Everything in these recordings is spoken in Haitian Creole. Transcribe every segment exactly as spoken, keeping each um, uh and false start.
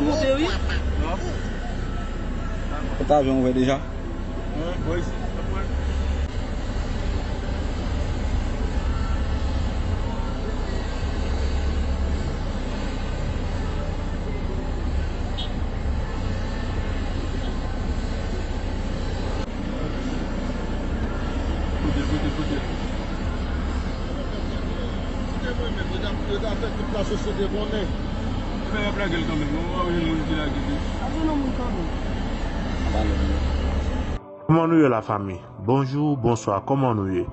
Monte, wi. Pòt avyon ouvè deja. Kote, kote, kote. Yo ta fè tout lasosyete konnen. Ebyen, y ap lage l kanmenm. Ou pa bezwen moun ki lage l. Ap jwenn yon moun kanmenm. Kòman nou ye, lafanmi? Bonjou, bonswa, kòman nou ye?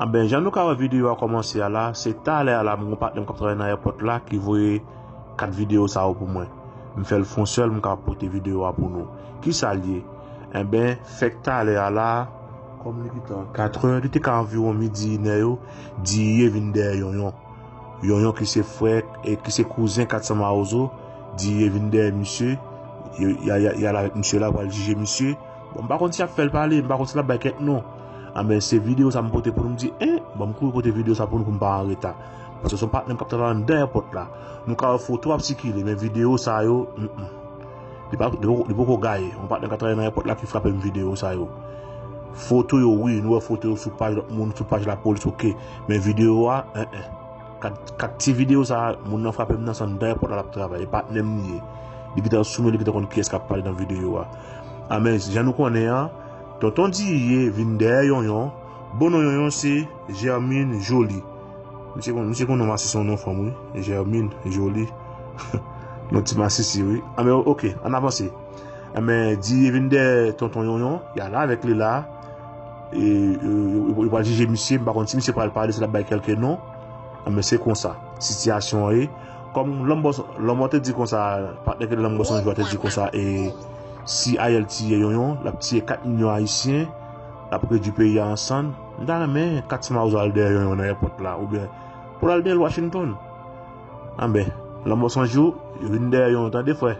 Anben, jan nou ka wè videyo a kòmanse a la, se talè a la, m gon patnè m k ap travay nan èpòt la ki voye kat videyo sa yo pou mwen. M fè l fon sèl, m ka pote videyo a pou nou. Kisa l ye? Enben, fèk talè a la, kòm li gentan katrè, li te ka anviwon midi, inè yo, Diye vin dèyè Yonyon. Yonyon ki se frè, e ki se kouzen Kat San Mawozo, Diye vin dèyè misye, y, y, y, y al avèk misye la pou al jije misye. Bon, m pa konn si y ap fè l pale, m pa konn si l ap bay kèk non. Anben, se videyo sa m pote pou nou, m di, en, bon, m kouri pote videyo sa pou nou pou m pa an reta. Paske se yon patnè m k ap travay anndan èpòt la. Nou ka wè foto ap sikile, men videyo sa yo, mm, mm. Li pa, li poko, li poko gaye. Yon patnè k ap travay nan èpòt la ki frape m videyo sa yo. Foto yo, wi, nou wè foto yo sou paj lòt moun, sou paj lapolis, oke. Men videyo a, en, en. Kat, kat ti videyo sa, moun nan frape m nan, se anndan èpòt la l ap travay. E patnè m li ye. Li gentan sou men, li gentan konn kiyès k ap pale nan videyo a. Anben, jan nou konnen an, Tonton Diye vin dèyè Yonyon. Bon non Yonyon se Germine Joly. Misye konn, misye konn non masisi, se yon non fanm, wi. Germine Joly. Non ti masisi, wi. Anben, oke, ann avanse. Enben, Diye vin dèyè tonton Yonyon, y al avèk li la. E, e, yo, yo pral jije misye, m pa konn si misye pral pale, si l ap bay kèlke non. Enben, se konsa sitiyasyon an ye. Kòm Lanbòs, Lanbòs te di konsa, patnè ke Lanbòs Anjou a te di konsa, e si Ariel tiye Yonyon, l ap tiye kat milyon Ayisyen, l ap redui peyi a an sann. M ta renmen Kat San Mawozo al dèyè Yonyon nan èpòt la, oubyen pou l al dèyè l Washington. Anben, Lanbòs Anjou, yo vin dèyè Yonyon, tande frè.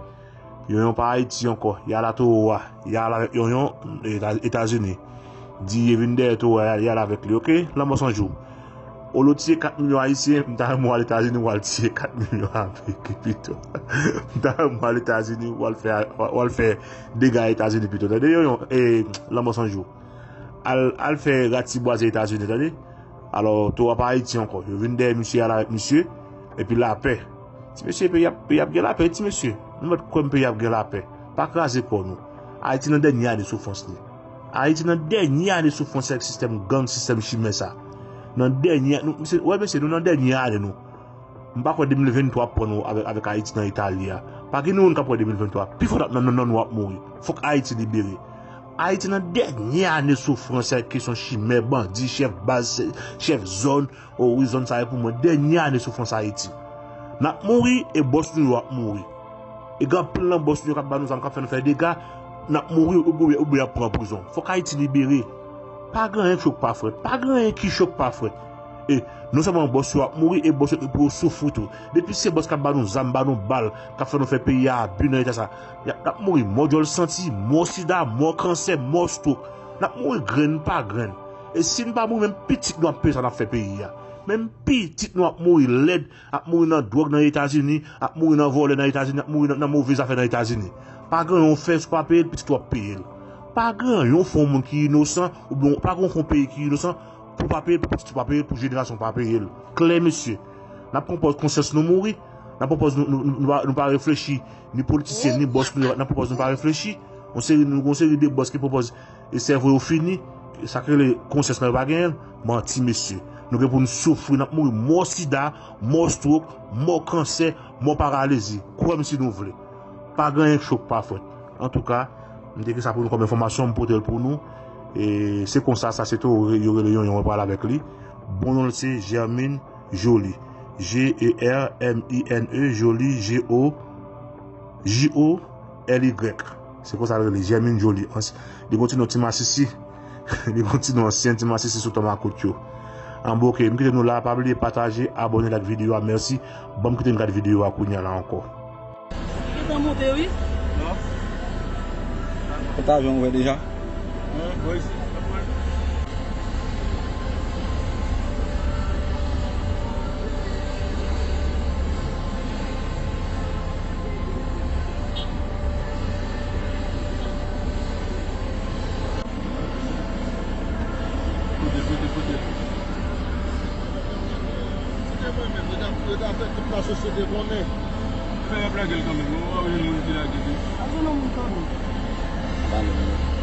Yonyon pa Ayiti ankò. Y al a towo a. Y al avèk Yonyon Eta-, Etazini. Diye vin dèyè towo a, y al, y al avèk li, oke? Lanmò san jou. Olye w tiye kat milyon Ayisyen, m ta renmen w al Etazini, w al tiye kat milyon Ameriken pito. M ta renmen w al Etazini, w al fè, w al fè dega Etazini pito. Tande, Yonyon, e, Lanmò san jou. Al, al fè ratibwaze Etazini, tande? Alò, towo a pa Ayiti ankò. Yo vin dèyè misye, al avèk misye. Epi lapè. Ti mesye, peyi ap, peyi ap gen lapè, ti mesye. Nou mèt kwè m peyi ap gen lapè. Pa kraze kò nou. Ayiti nan dènye ane soufrans li. Ayiti nan dènye ane soufrans avèk sistèm gang, sistèm chimè sa. Nan dènye, nou, mesye, wè mesye, nou nan dènye ane nou. M pa kwè de mil venntwa ap pran nou avèk, avèk Ayiti nan eta l ye a. Pa gen nou youn k ap kwè de mil venntwa. Pifò n ap nan, nan, nan nou ap mouri. Fòk Ayiti libere. Ayiti nan dènye ane soufrans avèk kesyon chimè, bandi, chèf baz, chèf zòn. O wi, zòn sa yo pou mwen. Dènye ane soufrans Ayiti. N ap mouri e bòs nou yo ap mouri. E gen anpil nan bòs nou yo k ap ba nou zam, k ap fè nou fè dega. N ap mouri oubyen, oubyen y ap pran prizon. Fòk Ayiti libere. Pa gen anyen cho k pa fèt. Pa gen anyen ki cho k pa fèt. E non sèlman bòs yo ap mouri, e bòs yo pou yo soufri tou. Depi se bòs k ap ba nou zam, ba nou bal, k ap fè nou fè peyi a abi nan eta sa, y ap, n ap mouri mò djòl santi, mò sida, mò kansè, mò stwok. N ap mouri grenn pa grenn. E si n pa mouri, menm pitit nou ap peye sa n ap fè peyi a. Menm pitit nou ap mouri lèd, ap mouri nan dwòg nan Etazini, ap mouri nan vòlè nan Etazini, ap mouri nan, nan move zafè nan Etazini. Pa gen anyen w fè, si w pa peye l, pitit ou ap peye l. Pa gen anyen w fè yon moun ki inosan, oubyen pa gen anyen w fè yon peyi ki inosan, pou w pa peye l, pou pitit ou pa peye l, pou jenerasyon w pa peye l. Klè, mesye. N ap pran pòz konsyans nou mouri, n ap pran pòz nou, nou, nou, nou pa, nou pa reflechi, ni politisyen, ni bòs nou yo, n ap pran pòz nou pa reflechi. Yon seri, nou gen yon seri de bòs ki pran pòz e sèvo yo fini, sa k rele konsyans nan yo pa genyen l, manti mesye. Nou gen pou n soufri, n ap mouri mò sida, mò stwok, mò kansè, mò paralizi. Kwè m si nou vle. Pa gen anyen k cho k pa fèt. Antouka, m te gen sa pou nou kòm enfòmasyon, m pote l pou nou. E se konsa, sa se towo yo rele Yonyon, mwen pale avèk li. Bon non l se Germine Joly. G E R M I N E, Joly, J O, J O L Y. Se konsa l rele, Germine Joly. Ans-, li gon ti non ti masisi. Li gon ti non ansyen ti masisi sou tan makout yo. Anben, oke, m kite nou la, pa bliye pataje, abòne, like videyo a, mèsi. Ban m kite n gad videyo a kounye a la ankò. Gentan monte, wi. Pòt avyon ouvè deja. Yo ta, yo ta fè tout lasosyete konnen. Ebyen, y ap lage l kanmenm. Ou pa wè moun ki lage tou. Ap jwenn yon moun kanmenm. Ap ale, men.